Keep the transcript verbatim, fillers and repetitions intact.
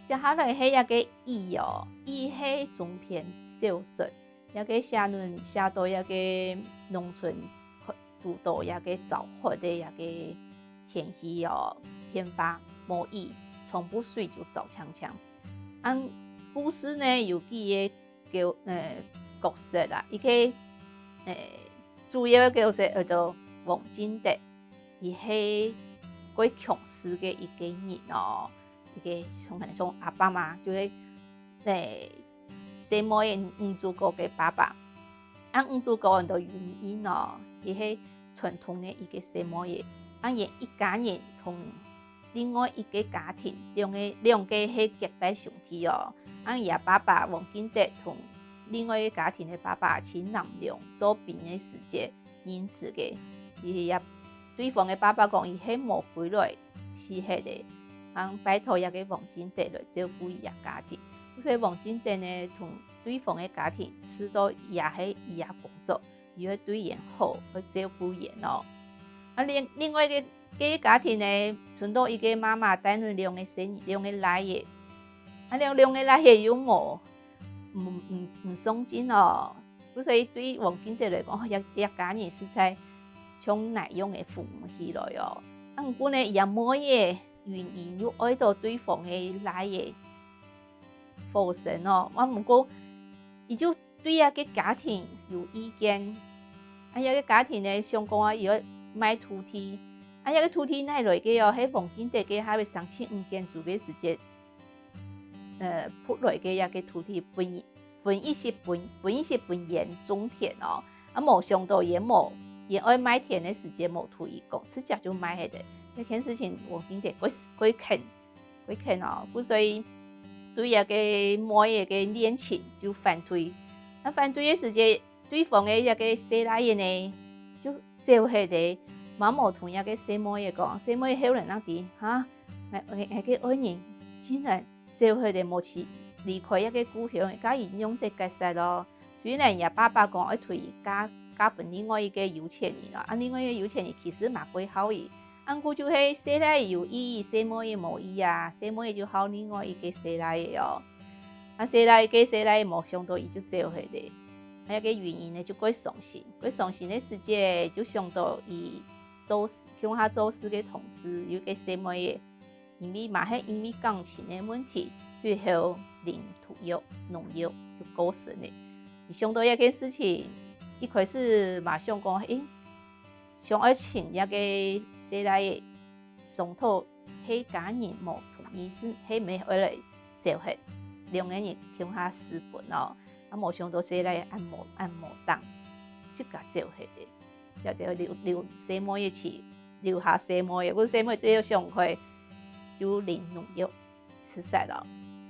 接下來係一個雨哦，雨係中篇小說，一個寫論寫到一個農村堵到一個燥渴个一個天氣哦，變化無雨，全部水就燥青青。恁故事呢有幾個角呃角色啦，一個呃主要个角色叫做黃進德，佢係蓋強勢个一個人哦，一個像像阿爸嘛，就係呃細妹仔女主角个爸爸。啊女主角安到雲英哦，佢係傳統个一個細妹仔，啊佢一家人同另外一個家庭，兩個兩個係結拜兄弟哦。啊佢爸爸黃進德同另外一個家庭个爸爸去南洋做兵个時節認識个。佢也對方个爸爸講，佢係無歸來，死忒个，啊拜託這個黃進德來照顧佢个家庭。所以黃進德呢同對方个家庭視到佢也係佢个工作，佢愛對佢好，愛照顧佢哦。啊另另外个个家庭呢，賰到一個媽媽帶等兩個細兩個倈仔，啊兩兩個倈仔又無毋毋毋上進哦。所以對黃進德來講，這這家人實在像泥樣个扶毋起來哦。啊毋過呢，佢妹仔雲英又愛到對方个倈仔火生哦，啊毋過佢就對這個家庭有意見。啊這個家庭呢想講啊，佢愛賣土地，啊這個土地哪來个哦？係黃進德个，佢个生親毋見豬个時節，呃，撥來个這個土地分分一息分分一息分佢種田哦。啊無想到佢無佢愛賣田个時節無同佢講，直接就賣忒个。這件事情黃進德蓋蓋譴。會譴哦，故所以對這個妹仔个戀情就反對。啊反對个時節，對方个這個細倈仔呢就走忒个，嘛無同這個細妹仔講。細妹仔後來正知，哈，𠊎𠊎𠊎个愛人竟然走忒个，無去離開這個故鄉，該佢仰得結煞咯。 雖然佢爸爸講愛推佢嫁嫁分另外一個有錢人哦，啊另外一個有錢人其實嘛蓋好佢，啊毋過就係細倈仔有意，細妹仔無意啊，細妹仔就好另外一個細倈仔哦。啊細倈仔个細倈仔無想到佢就走忒了。啊該個雲英呢就蓋傷心，蓋傷心个時節就想到佢做事共下做事个同事有個細妹仔， 因為嘛係因為感情个問題，最後啉毒藥、農藥就過身了。佢想到這件事情，一開始嘛想講，欸，想愛尋這個細倈仔商討，係家人無同意，係毋係愛來走忒，兩個人共下私奔哦。啊無想到細倈仔恁無恁無膽，自家走忒了。 也就留留細妹仔去，留下細妹仔，故細妹最後想毋開，就啉農藥自殺了。